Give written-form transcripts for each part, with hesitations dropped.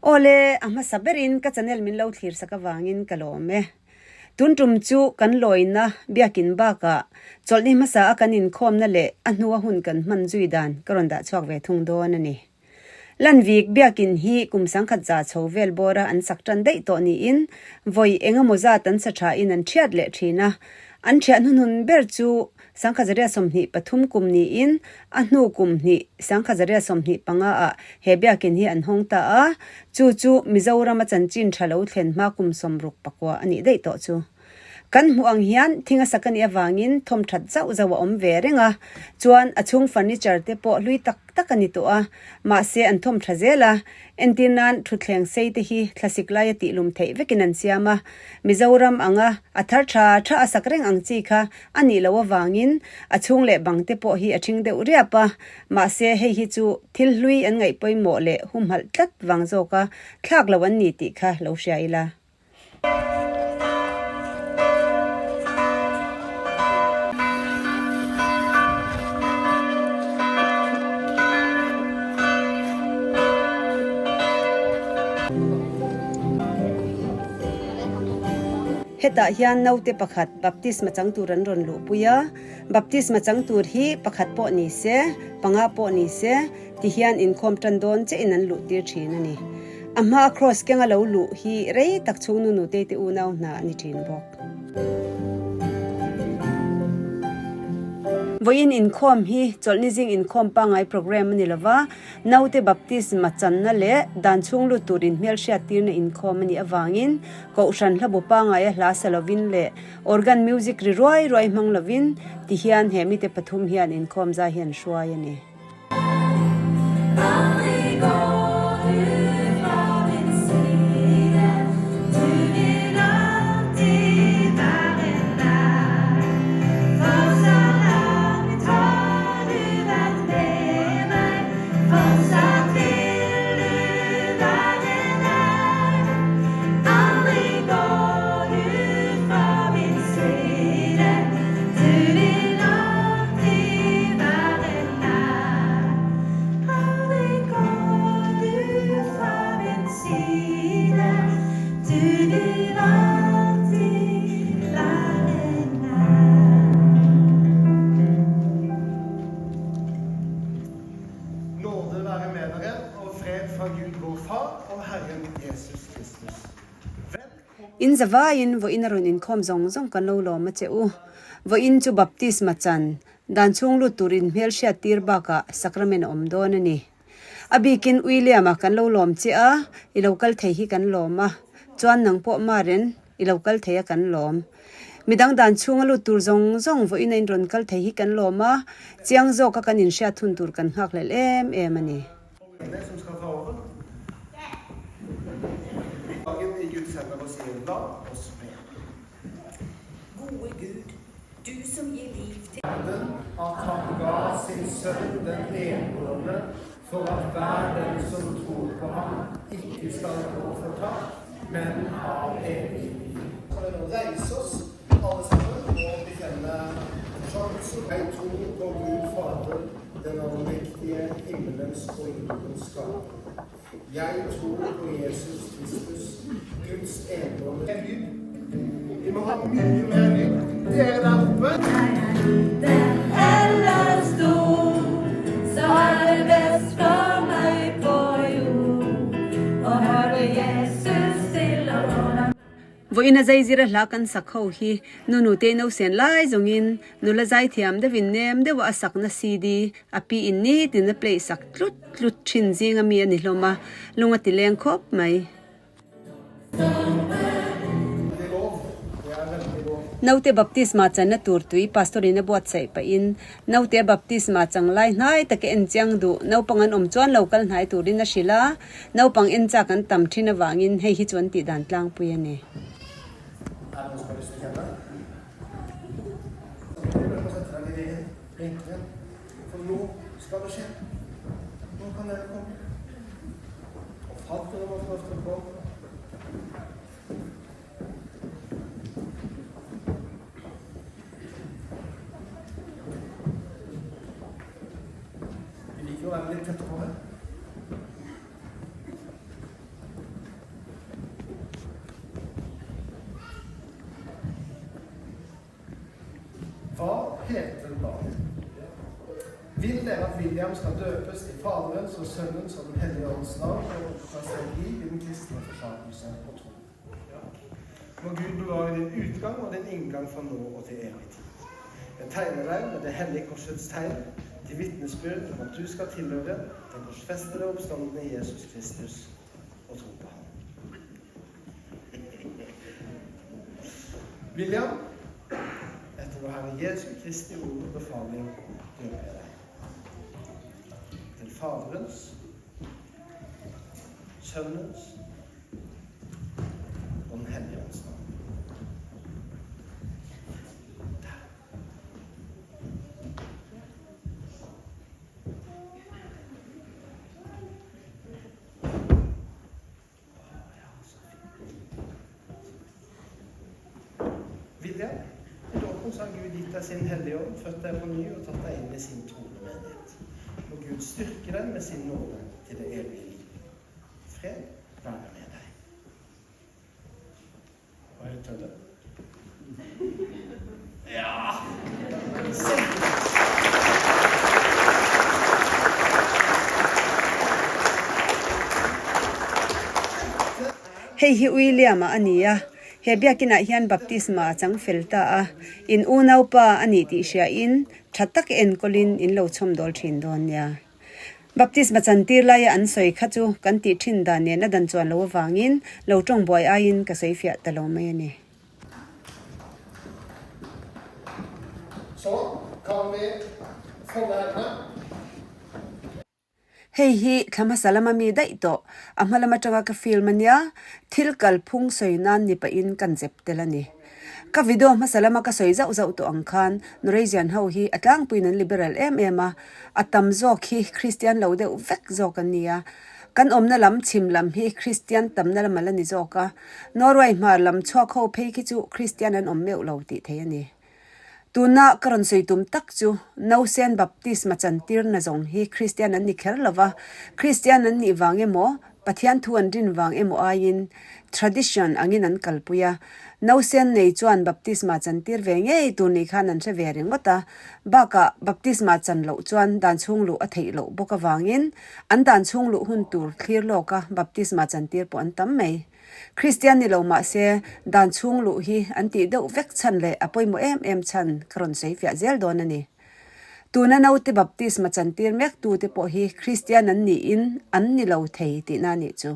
Awle, a hmasa berin ka channel min lo thlir sak avangin ka lawm e. Tun tum chu kan lawina biakin bakah chawlhni hmasa a kan inkhawmna leh a hnua hun kan hman zui dan ka rawn dah chhuak ve thung dawn a ni. Lanvik biakin hi kum 10,000 chho vel bawra an sak tan daih tawh niin vawi eng emaw zat an sa thain an thiat leh thin a. An thiah hnuhnun ber chu 1923 kum niin a hnu kum hnih 1925 ah he biakin hi an hawng ta a, chu chu Mizoram a chanchin tha lo thlen hma kum 69 a nih daih tawh chu. Kan hmuh ang hian thing a sak a nih avangin thawm that zauh zauh a awm ve reng a, chuan a chhung furniture te pawh hlui tak tak a ni tawh a, mahse an thawm tha zel a, entir nan thutthleng sei te hi thlasik laia tihlum theih vekin an siam a, Mizoram anga a thar tha tha a sak reng ang chi kha a nih loh avangin a chhung leh bang te pawh hi a ṭhing deuh riap a, mahse hei hi chu thil hlui an ngaih pawimawh leh humhalh tlat vang zawka thlak lo an ni tih kha lo hria ila. Hetah hian naute pakhat baptisma chang tur an rawn luhpui a, baptisma chang tur hi pakhat pawh ni se, panga pawh ni se, ti hian inkhawm tan dawn chiahin an luhtir thin a ni. A hmaa kraws kenga lo luh hi rei tak chhung nu nutei te unau hna a ni thin bawk. Vawiin inkhawm hi chawlhni zing inkhawm pangngai programme a ni lova, naute baptisma channa leh dan chhung lut tur inhmelhriat tirna inkhawm a nih avangin Kohhran hlabu pangaia hla sa lovin leh organ music ri ruai ruai hmang lovin ti hian he mite pathum hian inkhawm zai hi an hruai a ni. Nåde være med dere og fred fra Gud vår Far og Herren Jesus Kristus. Velkommen In zavaiin vawiin a rawn inkhawm zawng zawng kan lo lawm a che u. Vawiin chu baptisma chan dan chhung lut tur inhmel hriat tir bakah sacrament a awm dawn a ni. A bikin William-a kan lo lawm che a, i lo kal thei hi kan lawm a, chuan nang pawh Maren i lo kal thei a kan lawm. Midang dan chhunga lut tur zawng zawng vawiin a inrawn kal thei hi kan lawm a, chiang zawka kan inhriat hun tur kan nghakhlelh em em a ni. Du som gir liv til Verden at han ga sin sønn den enbårne, for at hver den som tror på ham, ikke skal gå fortapt, men ha evig liv. Kan vi nå reise oss alle sammen og bekjenne forsammelsen? Jeg tror på Gud Fader, den allmektige himmelens og jordens skaper. Jeg tror på Jesus Kristus, Guds enbårne Lyd. Vi må ha mye mer lyd. Dere der oppe. Eller stor, så er det best for meg på jord å høre Jesus til og råda. Vawiin a zaizira hla kan sak ho hi nu nute no sen lai zawngin nula zaithiam deuhin nem deuha a sakna CD a pi in nitin a play sak tlut tlut thin zinga mi a ni hlawm a, lung a ti leng khawp mai. Naute baptisma channa tur tui pastor in a buatsaih pahin naute a baptisma chang lai hnai taka en chiang duh naupang an awm chuan lo kal hnai turin a hrilh a, naupang en chak an tam thin avangin hei hi chu an tih dan tlangpui a ni. Hele dagen. Vil dere at William skal døpes i Faderens og Sønnens og Den hellige ånds navn og opptas til liv i den kristne forsakelse og tro? Ja. Må Gud bevare din utgang og din inngang fra nå og til evig tid. Jeg tegner deg med det hellige korsets tegn, til vitnesbyrd om at du skal tilhøre den korsfestede og oppstandende Jesus Kristus og tro på ham. William, etter vår Herre Jesu Kristi ord og befaling døper jeg deg. Til Faderens, Sønnens og Den hellige ånds navn. Der. William, i dåpen så har Gud gitt deg sin Hellige Ånd, født deg på ny og tatt deg inn i sin troende menighet. Må Gud styrke deg med sin nåde til det evige liv. Fred være med deg. Var jeg litt tødde? Ja! Se! Hei hi William-a a ni a, he biakinah hian baptisma a chang fel ta a, in unaupa a nih tih hriain tha tak enkawlin in lo chhawmdawl thin dawn nia. Baptisma chantir laia an sawi kha chu kan tih thin dan nen a dan chuan lo avangin lo tawng buai aiin ka sawi fiah ta lo mai a ni. Så kan vi folde hendene. Hei hi thla hmasa lama mi daih tawh, a hma lam atanga ka film a nia, thil kalphung sawi nan ni pahin kan zep tel a ni. Ka video hmasa lama ka sawi zauh zauh tawh ang khan Norwegian ho hi a tlangpuiin an liberal em em a, a tam zawk hi Kristian lo deuh vek zawk an ni a. Kan awmna lam chhim lam hi Kristian tamna lam a la ni zawk a, Norway hmar lam chhuak ho phei khi chu Kristian an awm meuh lo tih thei a ni. Tuna ka rawn sawi tum tak chu Nausen Baptisma chantirna zawng hi Kristian an ni kher lo va, Kristian an nih vang emaw, Pathian thu an rin vang emaw aiin tradition angin an kalpui a. Nausen nei chuan Baptisma chantir ve ngei tur nih khan an hre ve ringawt a, bakah Baptisma chan loh chuan dan chhung luh a theih loh bawk avangin an dan chhung luh hun tur thlir lawka Baptisma chantir pawh an tam mai. Kristian ni lo mah se, dan chhung luh hi an tih deuh vek chhan leh a pawimawh em em chhan ka rawn sawi fiah zel dawn a ni. Tuna naute baptisma chantir mek tute pawh hi Kristian an niin an ni lo thei tihna a nih chu.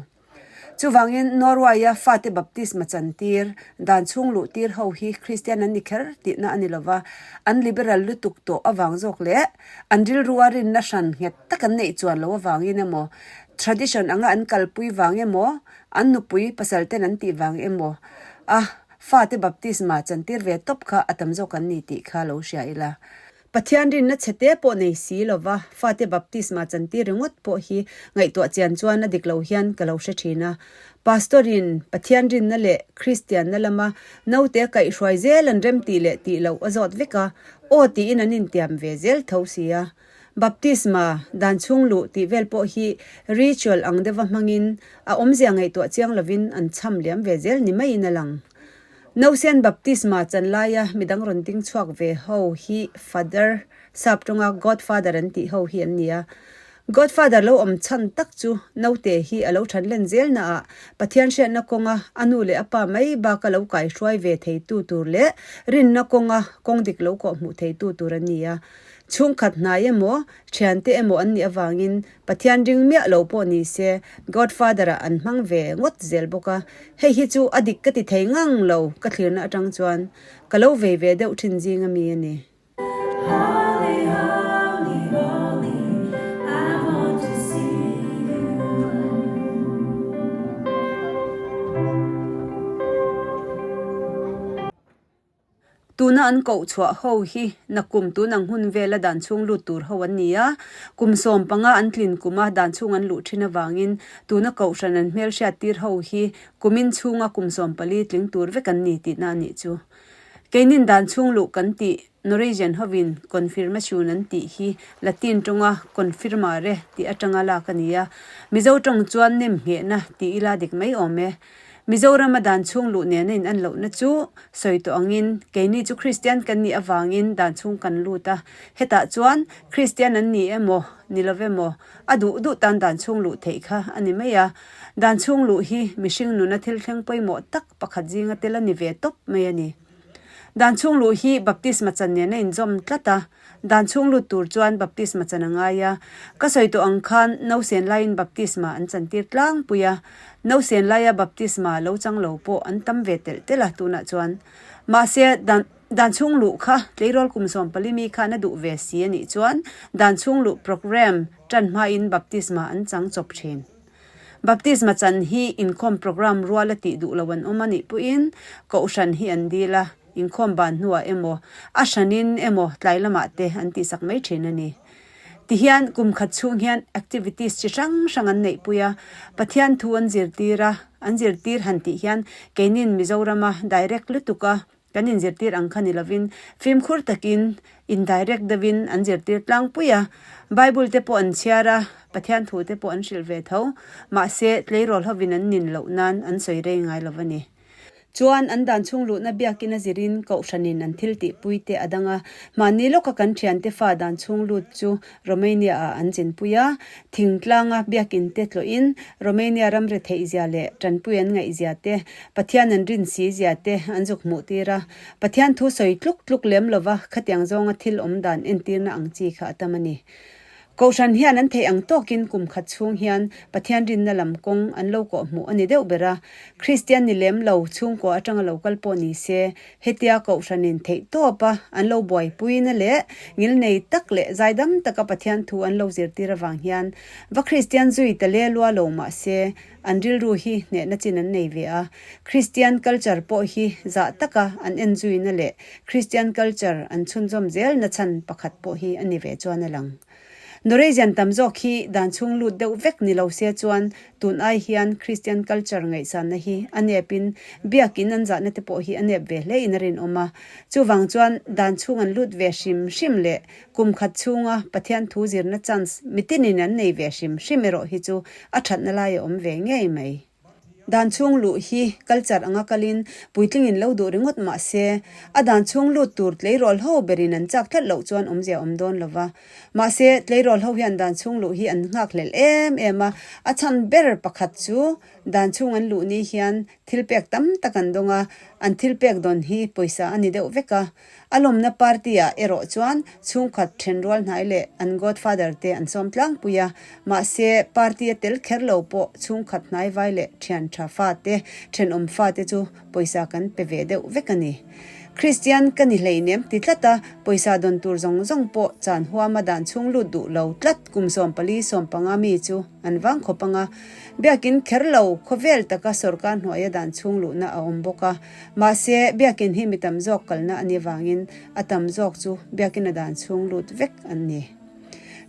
Chuvangin Norway-a fate baptisma chantir, dan chhung luh tir ho hi Kristian an ni kher tihna a ni lo va, an liberal lutuk tawh avang zawk leh an rilrua rinna hran nghet tak an neih chuan loh avangin emaw, tradition anga an kalpui vang emaw, An nupui pasal ten an tih vang emaw a fate baptisma chantir ve tawp kha a tam zawk an ni tih kha lo hria ila. Pathian rinna chhete pawh nei si lova fate baptisma chantir ringawt pawh hi ngaihtuah chian chuan a dik lo hian ka lo hre thin a. Pastor in Pathian rinna leh Kristianna lama naute a kaihhruai zel an rem tih leh tih loh a zawt vek a, aw tiin an intiam ve zel tho si a. Baptisma, dan chhung luh tih vel pawh hi ritual ang deuha hmangin a awmzia ngaihtuah chiang lovin an chham liam ve zel ni maiin a lang. Nausen baptisma chan laia midang rawn ding chhuak ve ho hi Father, sap tawnga Godfather an tih ho hi an ni a. Godfather lo awm chhan tak chu naute hi a lo than len zel naah Pathian hriatna kawnga a nu leh a pa mai baka lo kaihruai ve theitu tur leh rinna kawnga kawng dik lo kawhhmuh theitu tur a ni a. Chhungkhat hnai emaw, thiante emaw an nih avangin Pathian ring miah lo pawh ni se Godfather-ah an hmang ve ngawt zel bawk a, hei hi chu a dik ka ti thei ngang lo ka thlirna atang chuan ka lo vei ve deuh thin zing a mi a ni. Holy, holy, holy, I want to see you. Tuna an koh chhuah ho hi nakum tun ang hun vela dan chhung lut tur ho an ni a, kum 15 an tlin kuma dan chhung an luh thin avangin tuna kohhran an hmelhriat tir ho hi kumin chhunga kum 14 tling tur vek an ni tihna a nih chu. Keinin dan chhung luh kan tih Norwegian hovin konfirmasjon an tih hi Latin tawnga confirmare tih atanga lak a ni a, Mizo tawng chuan nem nghehna tih ila dik mai awm e. Mizorama dan chhung luh nena in an lohna chu sawi tawh angin keini chu Kristian kan nih avangin dan chhung kan lut a, hetah chuan Kristian an ni emaw ni lo emaw a duh duh tan dan chhung luh theih kha a ni mai a. Dan chhung luh hi mihring nuna thil thleng pawimawh tak pakhat zinga tel a ni ve tawp mai a ni. Dan chhung luh hi baptisma chan nen a inzawm tlat a, dan chhung lut tur chuan baptisma chan a ngai a. Ka sawi tawh ang khan nausen laiin baptisma an chantir tlangpui a, nausen laia baptisma lo chang lo pawh an tam ve telh telh a tunah chuan. Mahse, dan dan chhung luh kha tleirawl kum 14 mi khan a duh ve si a nih chuan dan chhung luh programme tan hmain baptisma an chang chawp thin. Baptisma chan hi inkhawm programme rual a tih duh lo an awm a nih pawhin Kohhran hi an dil a, inkhawm ban hnuah emaw, a hranin emaw tlai lamah te an tihsak mai thin a ni. Tihian kum khat chhung hian activities chi hrang hrang an neihpui a, Pathian thu an zirtir a, an zirtir han tih hian keinin Mizorama direct lutuk a Kan inzirtir ang kha ni lovin fimkhur takin indirect deuhin an zirtir tlangpui a, Bible te pawh an chhiar a, Pathian thu te pawh an hrilh ve tho. Mahse, tleirawl hovin an nin loh nan an sawi rei ngai lo a ni. Chuan an dan chhung luhna biakin a zirin Kohhranin an thil tihpui te a dang a, mahni lawka kan thiante fa dan chhung lut chu Romania ah an chinpui a, thingtlanga biakin te tlawhin Romania ram retheih zia leh tanpui an ngaih zia te, Pathian an rin si zia te an zuk hmuh tir a. Pathian thu sawi tluk tluk lem lova khatiang zawnga thil awm dan entirna ang chi kha a tam a ni. Kohhran hian an theih ang tawkin kum khat chhung hian Pathian rinna lam kawng an lo kawh hmuh a ni deuh ber a. Kristian ni lem lo chhungkua atanga lo kal pawh ni se, Hetia Kohhranin theih tawpa an lo buaipuina leh ngilnei tak leh zaidam taka Pathian thu an lo zirtir avang hian va Kristian zui ta le lua lo mah se, an rilru hi hnehna chin an nei ve a. Kristian culture pawh hi zah taka an en zuina leh Kristian culture an chhunzawm zelna chhan pakhat pawh hi a ni ve chuan a lang. Norwegian tam zawk hi dan chhung lut deuh vek ni lo se chuan tun ai hian Christian culture ngaihsanna hi a nep in biakin an zahna te pawh hi a nep ve hle in a rinawm a. Chuvang chuan dan chhung an lut ve hrim hrim leh kum khat chhunga Pathian thu zirna chance mitinin an nei ve hrim hrim erawh hi chu a thatna lai a awm ve ngei mai. Dan chhung luh hi culture anga kalin puitlingin lo duh ringawt mah se, a dan chhung lut tur tleirawl ho berin an chak tlat loh chuan awmzia awm dawn lo va. Mahse, tleirawl ho hian dan chhung luh hi an nghakhlelh em em a, a chhan ber pakhat chu dan chhung an luh ni hian thil pek tam tak an dawng a, an thil pek dawn hi pawisa a ni deuh vek a. A lawmna party-ah erawh chuan chhungkhat thenrual hnai leh an godfather te an sawm tlangpui a, mahse party a tel kher lo pawh chhungkhat hnaivai leh thian tha fate, thenawm fate chu pawisa kan pe ve deuh vek a ni. Kristian ka ni hleinem ti tlat a, pawisa dawn tur zawng zawng pawh chan huama dan chhung lut duh lo tlat kum 14 15 mi chu An vang khawp anga, biakin kher lo khawvel taka sorkar hnuaia dan chhung luhna a awm bawk a. Mahse, biakin hi mi tam zawk kalna a nih vangin a tam zawk chu biakin a dan chhung lut vek an ni.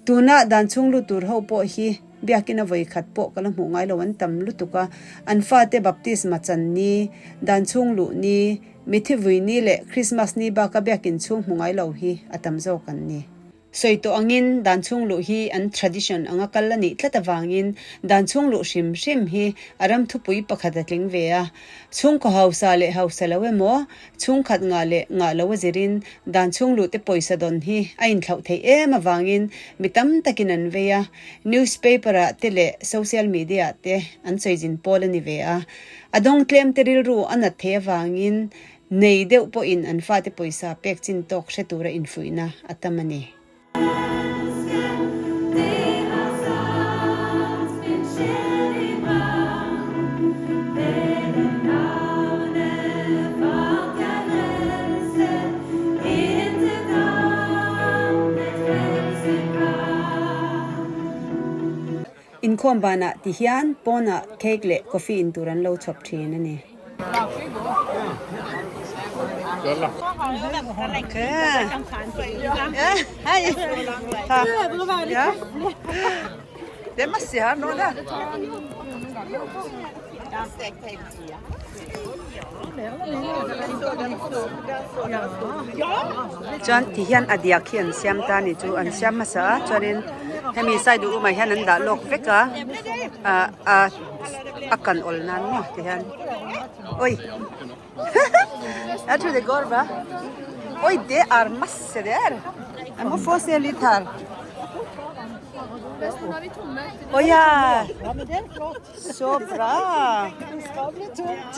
Tuna dan chhung lut tur ho pawh hi biakin a vawi khat pawh ka la hmuh ngai lo an tam lutuk a, an fate baptisma chan ni, dan chhung luh ni, mithi vui ni leh Krismas ni baka biakin chhung hmu ngai lo hi a tam zawk an ni. Sawi tawh angin dan chhung luh hi an tradition anga kal a nih tlat avangin dan chhung luh hrim hrim hi a ram thupui pakhat a tling ve a. Chhungkaw hausa leh hausa lo emaw, chhungkhat ngah leh ngah lo a zirin dan chhung luh te pawisa dawn hi a inthlauh theih em avangin mi tam takin an vei a, newspaper ah te leh social media ah te an sawizin pawl a ni ve a. A dawng tlem te rilru a nat theih avangin Nei deuh pawhin an fate pawisa pek chin tawk hre tura infuihna a tam a ni. Inkhawm banah ti hian pawnah cake leh coffee in tur an lo chhawp thin a ni. Chuan ti hian a diak hi an siam ta a ni chu an siam hmasa a chuanin hemi side duh umah hian an dah lawk vek a ah a a kan awl nan maw ti hian. Oi! Jeg tror det går bra. Oi, det er masse der! Jeg må få se litt her. Å ja! Så bra! Det skal bli tomt.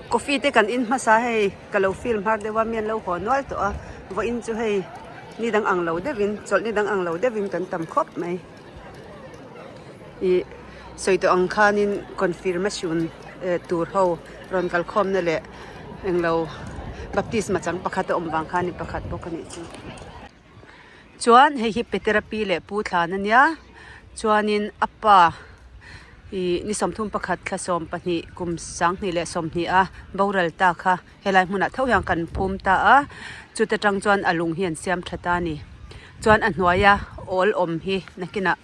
Coffee te kan in hmasa hei ka lo film har deuh a mi an lo haw nual tawh a vawiin chu hei ni dang ang lo deuhin chawlh ni dang ang lo deuhin kan tam khawp mai ih sawi tawh ang khanin confirmation eh tur ho rawn kal khawmna leh englo baptisma chang pakhat a awm vang khan ni pakhat bawk a nih chu. Chuan hei hi Petera pi leh pu thlan a nia chuanin a pa ih ni 31 thla 12 kum 2020 a boral ta kha helai hmunah tho hian kan phum ta a chuta tang chuan a lung hi an siam tha ta a ni chuan a hnuaia awl awm hi nakinah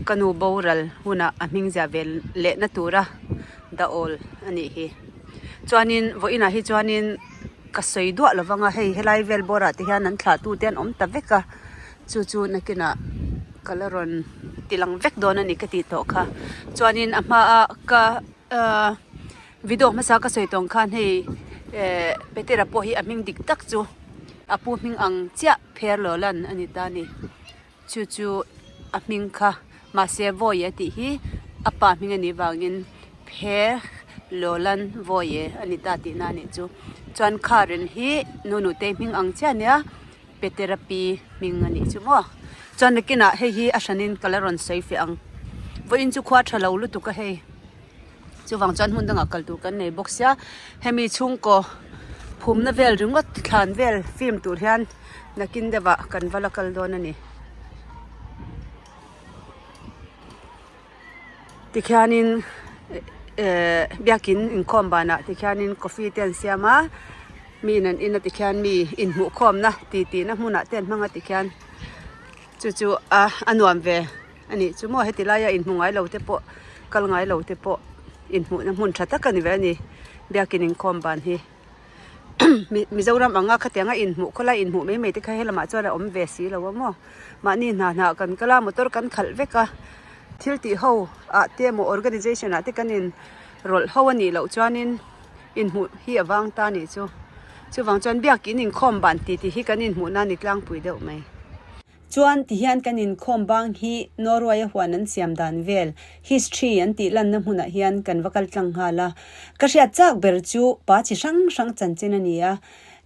ka nu boral hunah a hming ziah ve lehna tura dah awl a nih hi chuanin vawiinah hi chuanin. Ka sawi duah lo vang a, hei helai vel bawrah te hian an thlah tu te an awm ta vek a, chu chu nakinah ka la rawn ti lang vek dawn a ni ka tih tawh kha. Chuanin a hmaa ka ahh video hmasa ka sawi tawng khan hei ehh Petera pawh hi a hming dik tak chu a pu hming ang chiah pher lo lan a ni ta a ni. Chu chu a hming kha mahse vawi a tih hi a pa hming a nih vangin phe Lolan vawi a ni ta tihna a nih chu. Chuan Karen hi nu nutei hming ang chiah a nia Petera pi hming a nih chu maw. Chuan nakinah hei hi a hranin ka la rawn sawi feh ang. Vawiin chu khua tha lo lutuk a hei. Chuvang chuan hmun dangah kal tur kan nei bawk sia hemi chhungkaw phumna vel ringawt thlan vel film tur hian nakin deuhah kan va la kal dawn a ni. Tikhianin ehh biakin inkhawm banah tikhianin coffee te an siam a mi in an in a tikhian mi inhmuhkhawmna titi na hmunah te an hmang a tikhian chu chu a a nuam ve. A nih chu maw heti laia inhmu ngai lo te pawh kal ngai lo te pawh inhmuhna hmun tha tak a ni ve a ni biakin inkhawm ban hi Mizoram anga khatianga inhmuh khawlai inhmuh mai mai te kha helamah chuan a awm ve si lo a maw mahni hna hnah kan kal a motor kan khalh vek a thil tih ho ah te emaw organization ah te kan in rawlh ho a nih loh chuanin inhmuh hi a vang ta a nih chu chuvang chuan biakin inkhawm ban tih tih hi kan inhmuhna a ni tlangpui deuh mai. Chuan tihian kan inkhawm bang hi Norway-a huan an siam dan vel, history an tih lanna hmunah hian kan va kal tlang nghal a. Ka hriat chak ber chu pa chi hrang hrang chanchin a ni a.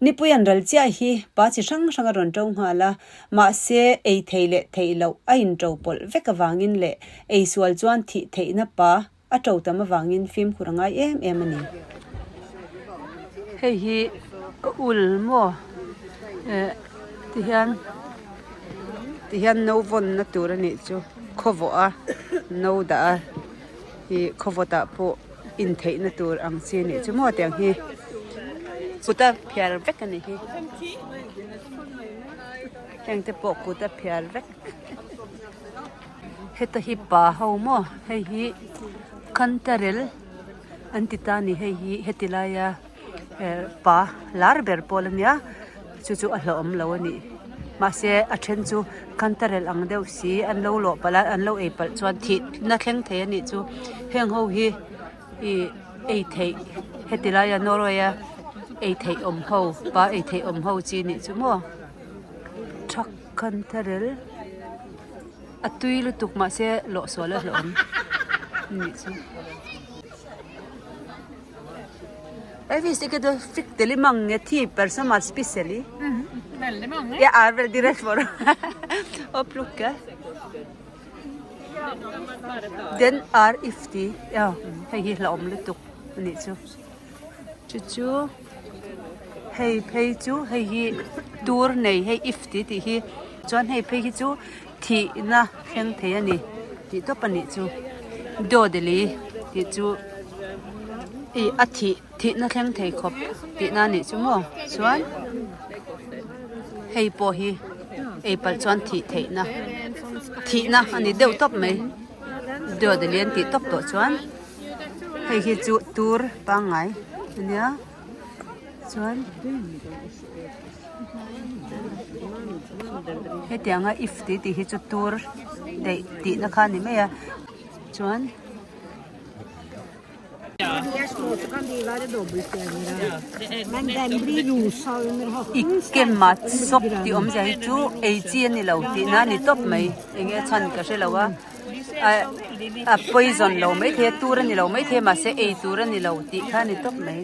Nipui an ral chiah hi pa chi hrang hrang a rawn to nghal a, mahse ei thei leh theih loh a into pawlh vek avangin leh ei sual chuan thih theihna pa A to tam avangin fimkhur a ngai em em a ni. Hei hi a ul maw eh tihian tihian no vawnna tur a nih chu khawvawh a no dah a ih khawvawtah pawh intheihna tur ang chi a nih chu maw tiang hi kut a phiar vek a nih hi heng te pawh kut a phiar vek. Heta hi pa ho maw hei hi kantarel an ti ta a ni hei hi heti laia eh pa lar ber pawl a nia chu chu a hlauhawm lo a nih mahse a then chu kantarel ang deuh si an lo lawh palh a an lo ei palh chuan thih na thleng thei a nih chu heng ho hi ih ei theih heti laia Norway a ei theih awm ho pa ei theih awm ho chi a nih chu maw thak kantarel. A tui lutuk mahse lawh sual a hlauhawm nih chu. Jeg visste ikke du fryktelig mange typer som er spiselig. Jeg er veldig redd for å plukke. Den er giftig. Ja, hei hi hlauhawm lutuk anih chu. Chu chu hei phei chu hei hi tur nei hei if tih tih hi chuan hei phei hi chu thihna thleng thei a ni tih tawp a nih chu dawdeli tih chu ih a thih thihna thleng thei khawp tihna a nih chu maw chuan hei pawh hi ei palh chuan thih theihna thihna a ni deuh tawp mai dawdeli an tih tawp tawh chuan. Hei hi chu tur pangngai a nia chuan hetianga if tih tih hi chu tur daih tihna kha a ni mai a chuan. Ikke mat sopp tih awmzia hi chu ei chi a ni lo tihna a ni tawp mai eng nge chhan ka hre lo a a poison lo maithei a tur a ni lo maithei a mahse ei tur a ni lo tih kha a ni tawp mai.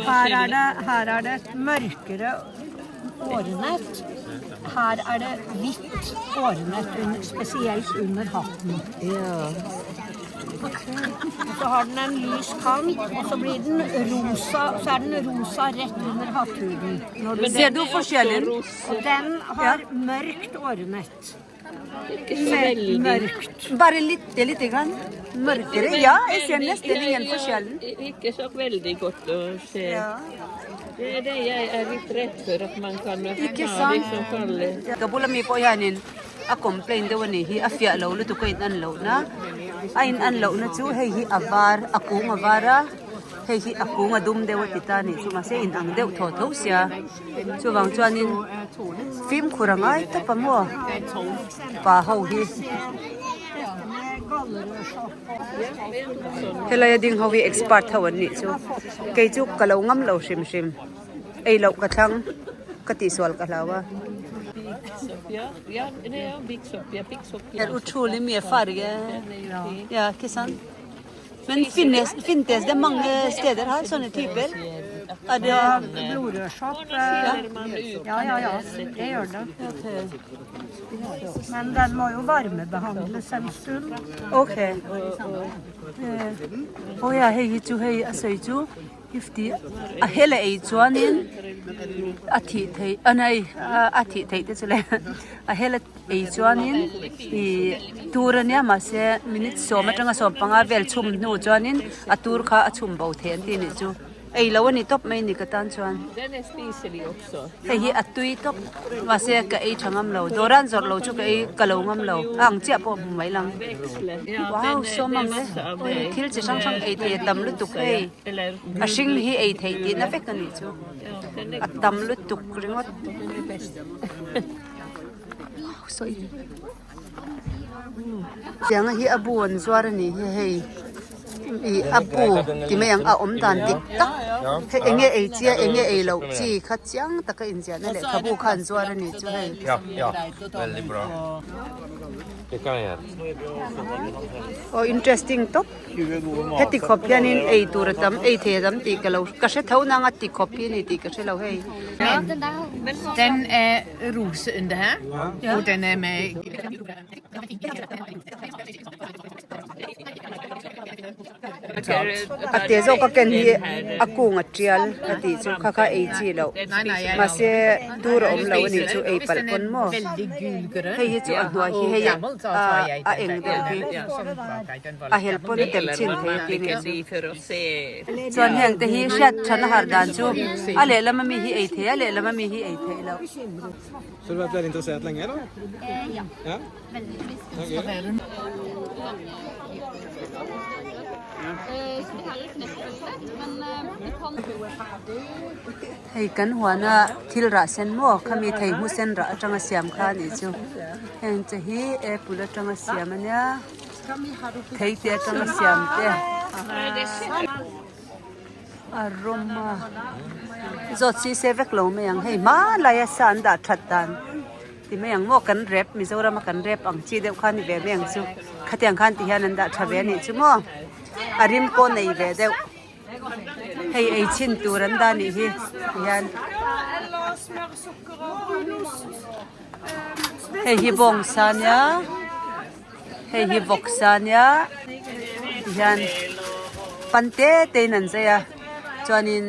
Her er det, her er det et mørkere årenett. Her er det hvitt årenett under, spesielt under hatten. Og så har den en lys kant, og så blir den rosa, så er den rosa rett under hatthuden. Når du Ser du forskjellen? Og den har mørkt årenett. Mørkt. Bare lite lite grann mørkere. Ja, jeg ser nesten ingen forskjellen. Ikke så veldig godt å se. Det er det jeg er litt redd for, at man kan Ikke ha sant? liksom falle Ka bula mi pawh hianin a complain deuh a nih hi, a fiah lo lutuk a in an lohna. A in an lohna chu hei hi a var, a kung a var a, hei hi a kung a dum deuh a ti ta a nih chu mahse in ang deuh thaw tho sia. Chuvang chuanin fimkhur a ngai tawp a maw pa ho hi. Helai a ding ho hi expert ho an nih chu kei chu ka lo ngam lo hrim hrim ei loh ka thlang ka tihsual ka hlau a. Er utrolig mye farge ja ikke sant. Men finnes, finnes det mange steder her, sånne typer? Er det Blodrørsopp Ja, ja, ja. Det gjør det. Men den må jo varmebehandles en stund. Ok. Aw ya hei hi chu hei a sawi chu fifty a hel a ei chuanin a thih theih a nei a thih theih te chu le a hel a Ei chuanin ih tur ania mahse minute sawm atanga 15 vel chhum hnu chuanin a tur kha a chhum bo thei an tih nih chu ei lo a ni tawp mai ni ka tan chuan hei hi a tui tawp mahse ka ei tha ngam lo dawr an zawrh lo chu ka ei ka lo ngam lo a ang chiah pawh hmu mai lang wow sawm ang e thil chi hrang hrang ei thei a tam lutuk hei a hring hi ei theih tihna vek a nih chu a tam lutuk ringawt. Tianga hi a bu an zuar a nih hi hei ih a bu ti mai ang a awm dan dik tak hei eng nge ei chi a eng nge ei loh chi kha chiang taka inziahna lehkhabu kha an zuar a nih chu hei. Aw interesting tawp heti khawp hianin ei tur a tam ei thei a tam tih ka lo ka hre tho nang a ti khawp hi a ni tih ka hre lo hei. Den er rose under her, og den er med A te zawk a ken hi a kung a tial a tih chu kha kha ei chi loh mahse tur a awm lo a nih chu ei palh pawn maw hei hi chu a hnuai hi hei a eng deuh hi a hel pawn a tem chin thei a tih a nih chu chuan heng te hi hriat than a har dan chu a lehlam ami hi ei thei a lehlam ami hi ei theih loh. Hei kan huana thil rah sen maw khami thei hmu sen rah atanga siam kha a nih chu heng che hi apple atanga siam a nia thei te atanga siam te a rawm a zawt si se vek lo mai ang hei hmanlaia sa an dah that dan. Ti mai ang maw kan rep Mizoram a kan rep ang chi deuh kha ni ve mai ang chu khatiang khan ti hian an dah tha ve a nih chu maw a rim pawh nei ve deuh hei ei chhin tur an dah nih hi ti hian hei hi bawngsa nia hei hi vawksa nia ti hian pan te te in an zai a chuanin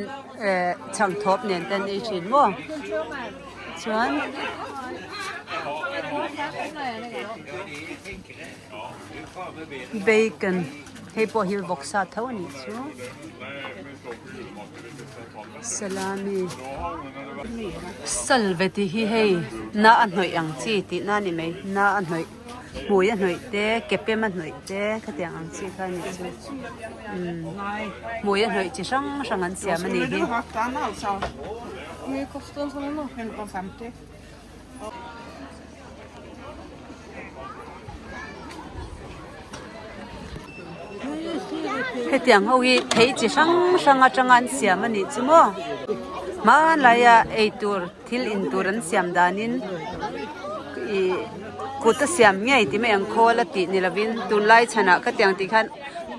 eh chhangthawp nen te an ei thin maw. Chuan bacon hei pawh hi vawksa tho a nih chu salami salve tih hi hei na a hnawih ang chi tih na a ni mai na a hnawih hmui a hnawih te ke pem a hnawih te khatiang ang chi kha a nih chu umm hmui a hnawih chi hrang hrang an siam a nih hi. Hetiang ho hi thei chi hrang hrang atanga an siam a nih chu maw hmanlaia eitur thil in tur an siam danin ih kut a siam ngei ti mai ang khawl a tih ni lovin tunlai chhanah khatiang tih khan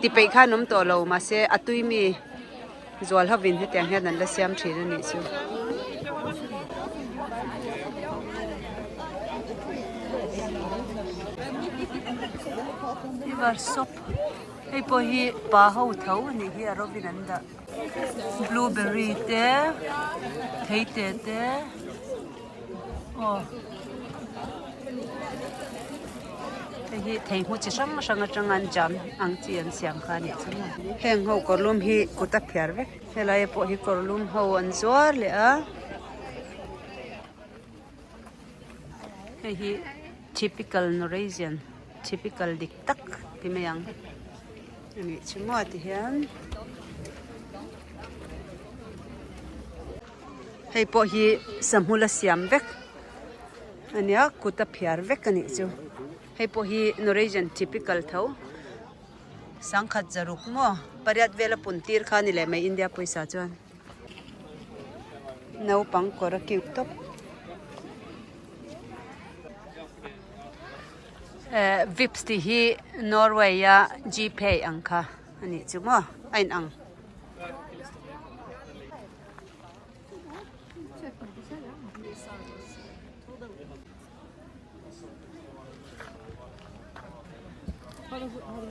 ti peih khan awm tawh lo mahse a tui mi. Zual hovin hetiang hian an la siam thin a nih chu. Liver sop hei pawh hi pa ho tho a nih hi a rovin an dah blueberry te theite te aw. Hei hi thei hmu chi hrang hrang atanga an jam ang chi an siam kha a nih chu maw. Heng ho kawrlum hi kut a phiar vek helai pawh hi kawrlum ho an zuar leh a hei hi typical Norwegian typical dik tak ti mai ang a nih chu maw ti hian. Hei pawh hi sahmul a siam vek a nia kut a phiar vek a nih chu hei pawh hi Norwegian typical tho sangkhat zaruk maw pariat vel a pun tir kha a ni leh mai India pawisa chuan naupang kawr a cute tawp eh Vipps tih hi Norway a Gpay ang kha a nih chu maw a inang.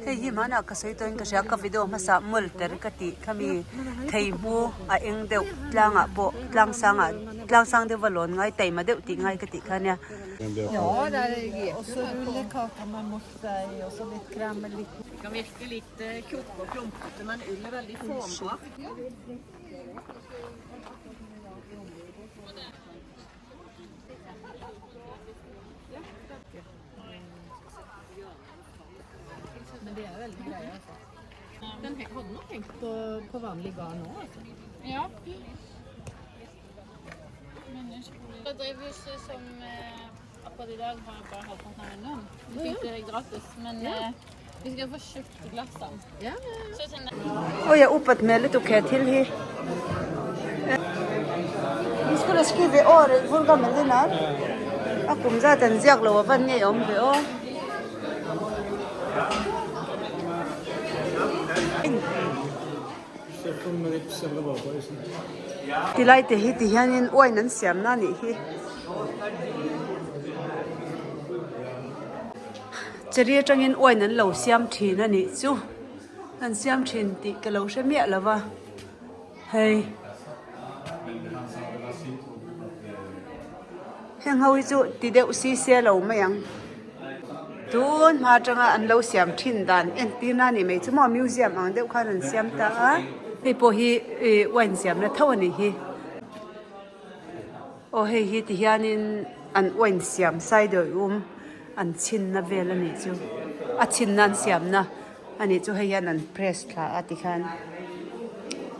Hei hi hmanah ka sawi tawhin ka hria ka video hmasa mall ter ka tih khami thei hmu a eng deuh tlangah pawh tlang sangah tlang sang deuh va lawn ngai taima deuh tih ngai ka tih kha ania. Awi a upat hmel lutuk he thil hi. A kum zat an ziak lo a van ngei awm ve aw. Tilai te hi ti hianin wine an siamna a nih hi. Cherry atangin wine an lo siam thin a nih chu. An siam thin tih ka lo hre miah lo va hei. Heng ho hi chu ti deuh si se lo mai ang. Tun hma atanga an lo siam thin dan entir na ni mai chu maw museum ang deuh khan an siam ta a. Hei pawh hi ih wine siamna tho a nih hi. Aw hei hi ti hianin an wine siam sai dawih um an chhinna vel a nih chu a chhinna an siamna a nih chu hei hian an press thla a tikhan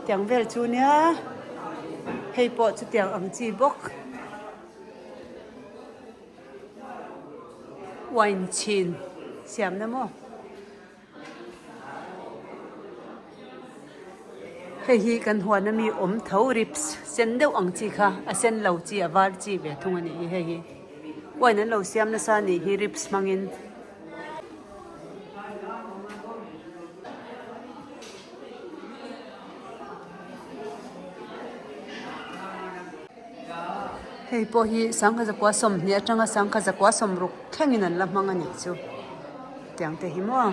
tiang vel chu nia hei pawh chutiang ang chi bawk. Wine chhin siamna maw? Hei hi kan huan ami awm tho ribs sen deuh ang chi kha a sen lo chi a var chi ve thung a nih hi hei hi wine an lo siam nasa a nih hi ribs hmangin. Hei pawh hi sangha zakua sawmhnih atanga sangha zakua sawmruk thlengin an la hmang a nih chu tiang te hi maw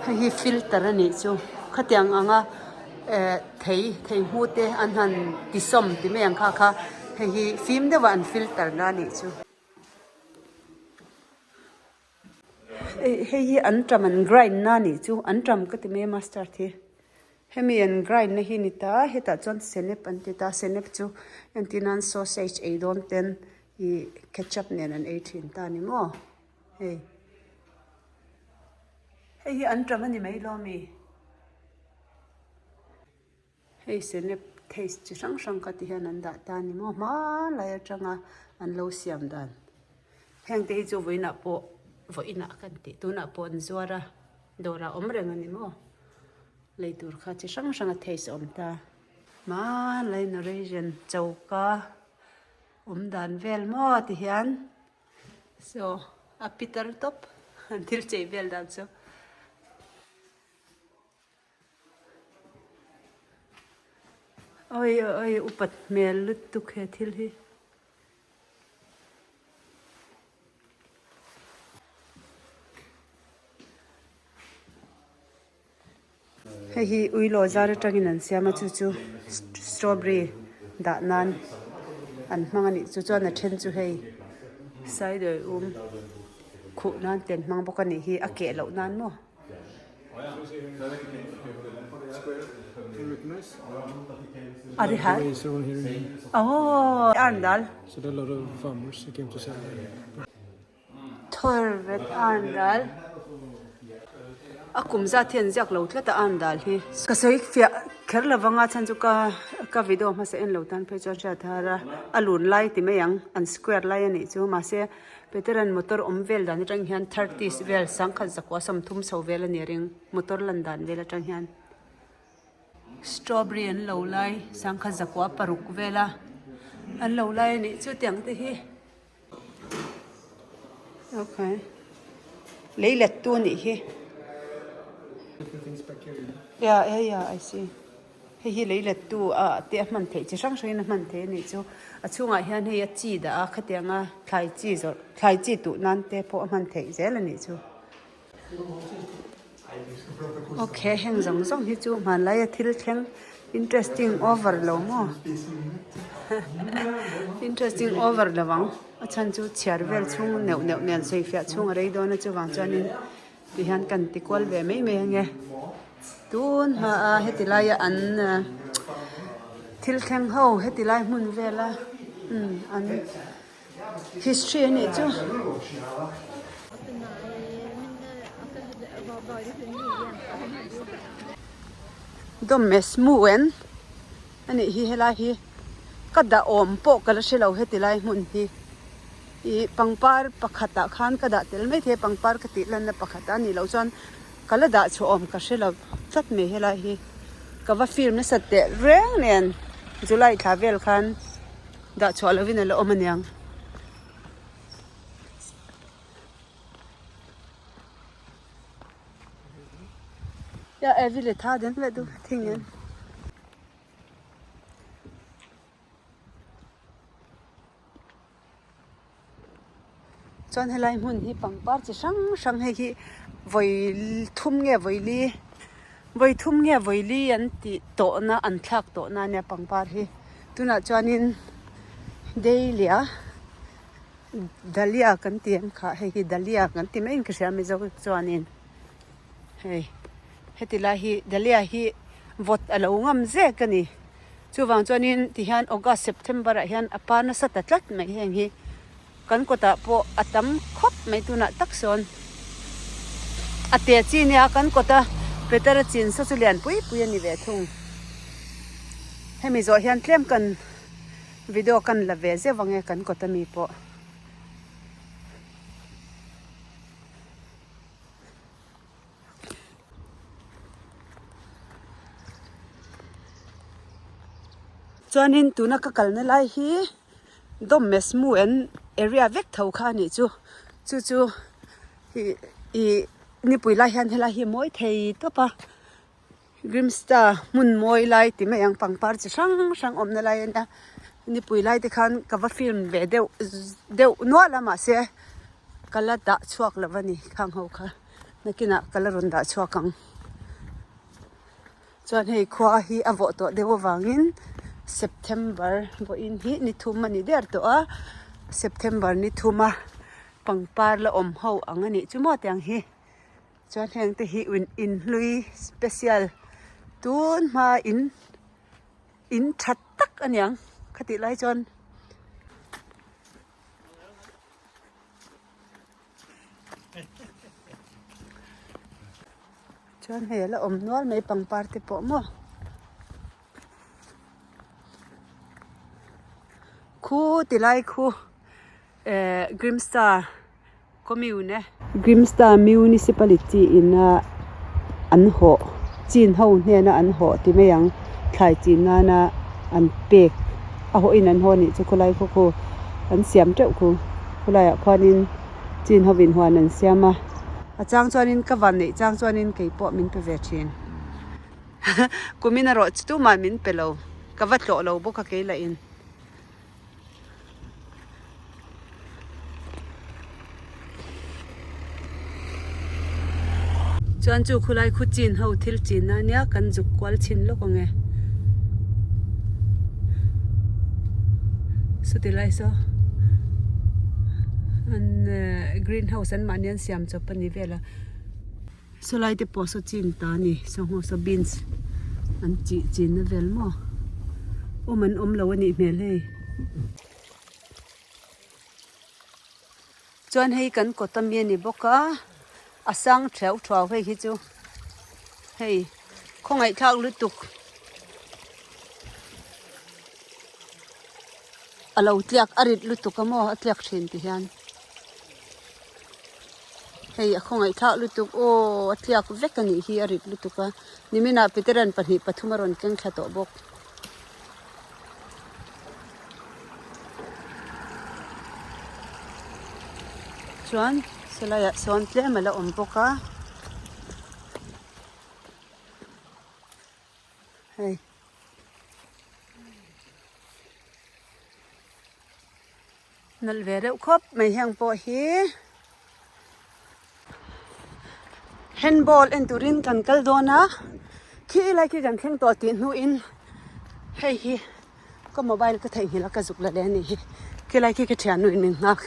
hei hi filter a nih chu khatiang anga eh thei thei hmu te an han ti sawm ti mai ang kha kha hei hi fim deuh a an filter na a nih chu. Hei hi anṭam an grind na anih chu anṭam ka ti mai a mustard hi hemi an grind na hi ni ta hetah chuan senep an ti ta senep chu entir nan sausage ei dawn ten ih ketchup nen an ei thin ta ni maw hei hei hi anṭam a ni mai lo ami. Hei senep Taste chi hrang hrang kha ti hian an dah ta a ni maw hmanlai atanga an lo siam dan. Heng te hi chu vawiinah pawh vawiinah kan tih tunah pawh an zuar a dawrah awm reng a ni maw lei tur kha chi hrang hrang a taste a awm ta. Hmanlai Norwegian choka awm dan vel maw ti hian saw a pitar tawp an thil chei vel dan chu. Awi awi upat hmel lutuk he thil hi. Hei hi uilaw zar atangin an siam a chu chu strawberry dah nan an hmang a nih chu chuan a then chu hei cider um khuh nan te an hmang bawk a nih hi a keh loh nan maw. A ri har oh Arndal Thorvet Arndal a kum zat hi an ziak lo tlat a Arndal hi. Ka sawi fiah kher lo vang a chhan chu ka ka video hmasa en lo tan phei chuan hriat har a a lun lai ti mai ang an square lai a nih chu mahse Peteran motor awm vel dan atang hian thirties vel sangkhat zakua sawmthum chho vel a ni a ring motor lan dan vel atang hian strawberry an lo lai sangkhat zakua paruk vela an lo lai a nih chu tiang te hi okay lei let tu a nih hi yeah yeah I see. Hei hi lei lettu ah te a hman theih chi hrang hrangin a hman theih a nih chu. A chhungah hian hei a chi dah a khatianga thlai chi zawrh thlai chi tuh nan te pawh a hman theih zel a nih chu. Ok heng zawng zawng hi chu hmanlaia thil thleng interesting over lo maw interesting over lo ang a chhan chu chhiar vel chhung neuh neuh nen sawifiah chhung a rei dawn a chuvang chuanin Ti hian kan ti kual ve mai mai ange tun hma a heti laia an thil thleng ho heti lai hmun vela umm an history a nih chu. Dawmesmuen a nih hi helai hi ka dah awm pawh ka la hre lo heti lai hmun hi. Ih pangpar pakhatah khan ka dah tel maithei a pangpar ka tih lanna pakhat a nih loh chuan ka la dah chhuah awm ka hre lo tlat mai helai hi ka va film nasa teh reng nen July thla vel khan dah chhuah lovin a la awm aniang. Ya evi le tha den vek duh thing en. Chuan helai hmun hi pangpar chi hrang hrang hei hi vawi thum nge vawi li vawi thum nge vawi li an tih tawhna an thlak tawhna ania pangpar hi tunah chuanin dahlia dahlia kan ti ang kha hei hi dahlia kan ti maiin ka hria mizo chuanin hei heti lai hi dahlia hi vawt a lo ngam zek a ni. Chuvang chuanin tihian August, September ah hian a pa nasa ta tlat mai heng hi kan kawtah pawh a tam khawp mai tunah tak sawn a te chi nia kan kawta Petera chin saw chu lian pui pui a ni ve thung. Hemi zawh hian tlem kan video kan la ve zeuh ang e kan kawta mi pawh. Chuanin tuna ka kalna lai hi Dawmmesmu en area vek tho kha a nih chu chu chu ih ih nipui lai hian helai hi a mawi thei tawp a Grimsta hmun mawi lai ti mai ang pangpar chi hrang hrang awmna lai a nia nipui lai te khan ka va film ve deuh deuh nual a mahse ka la dah chhuak lo a ni khang ho kha. Nakinah ka la rawn dah chhuak ang. Chuan hei khua hi a vawh tawh deuh avangin September vawiin hi ni thum a ni der tawh a, September ni thum a pangpar la awm ho ang a nih chu maw tiang hi. Chuan heng te hi inhlui special tun hma in in tha tak a niang khatih lai chuan. Chuan hei a la awm nual mai pangpar te pawh maw. Khu tilai khu eh Grimstar commune Grimstar municipality ina an hawh chin ho hnena an hawh ti mai ang thlai chin nana an pek a hawh in an haw anih chu khawlai khaw khu an siam teuh khu khawlaiah khuanin chin hovin huan an siam a. A chang chuanin ka van neih chang chuanin kei pawh min pe ve thin. Kumin erawh chu tumah min pe lo ka va tlawh lo bawk a kei lah in. Chuan chu khulai khu chin ho thil chin na ania kan zuk kual chhin lawk ang e. Saw lai saw an green house an mahni an siam chawp a ni vel a. Saw lai te pawh saw chin ta a ni sangha saw beans an chih chin na vel maw awm an awm lo a nih hmel hei chuan hei kan kawt ami a ni bawk a a sang theu thuau hei hi chu hei khawngaihthlak lutuk a lo tliak a rit lutuk a maw a tliak thin ti hian. Hei a khawngaihthlak lutuk aw a tliak vek a nih hi a rit lutuk a niminah Peteran pahnih pathum a rawn keng thla tawh bawk. Chuan salaiah sawn tlem a la awm bawk a hei. Nalh ve reuh khawp mai heng pawh hi handball en turin kan kal dawn a khi lai khi kan thleng tawh tih hnuin hei hi ka mobile ka theihnghilh a ka zuk la leh a nih hi khilai khi ka thiannu in min nghak.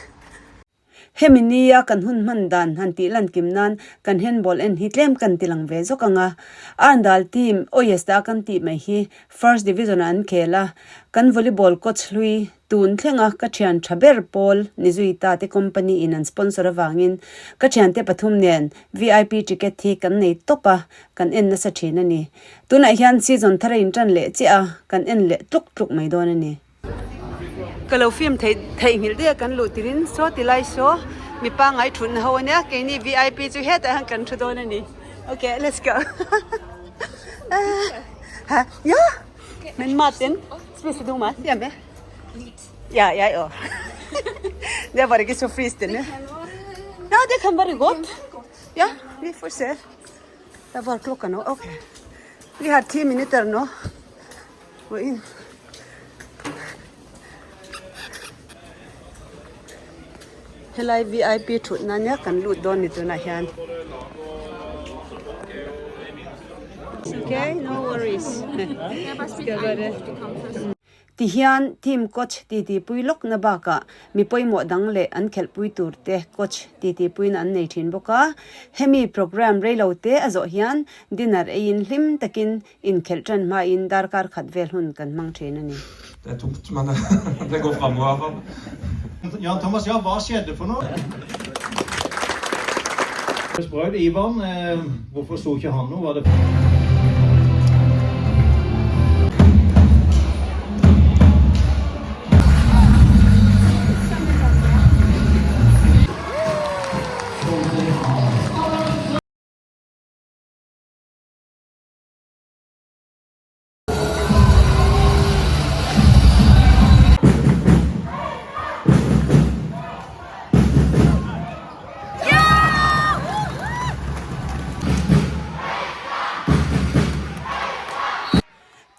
Hemi nia kan hun hman dan han tih lan kim nan kan handball en hi tlem kan ti lang ve zawk ang a, Arndal team Oyesta kan tih mai hi First Division ah an khel a, kan volleyball coach hlui tun thlenga ka thian tha ber pawl ni zui ta te company in an sponsor avangin ka thiante pathum nen VIP ticket hi kan nei tawp a, kan en nasa thin a ni. Tunah hian season thar a intan leh chiah a, kan en leh tluk tluk mai dawn a ni. Ka lo film theih theihnghilh daih a kan luh tirin saw ti lai saw mipa ngai thutna ho ania keini vip chu hetah hian kan thu dawn a ni okay let's go ha ya men maten spiser du mat hjemme ja jeg òg det var ikke så fristende ja det kan være godt ja vi får se det var klokka nå ok vi har ti minutter nå Gå inn. Helai vip thutna nia kan lut dawn ni tunah hian. Okay, no worries. Ti hian team coach titi pui lawk na bakah mi pawimawh dang leh an khelhpui tur te coach titi puina an nei thin bawk a. Hemi program reilo te a zawh hian dinner eiin hlim takin Inkhelh ṭan hmain darkar khat vel hun kan hmang ṭhin a ni. Det er tungt, men det går framover. Jan Thomas, ja, hva skjedde for noe? Sprøyt, Ivan, hvorfor sto ikke han noe? Var det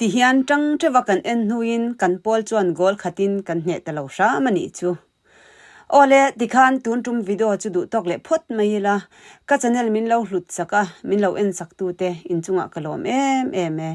Ti hian tang teuh kan en hnuin kan pawl chuan goal khatin kan hneh ta lo hram a nih chu. Awle, tikhan tun tum video chu duh tawk leh phawt mai ila, ka channel min lo hlut sak a, min lo en sak tute inchungah ka lawm em em e.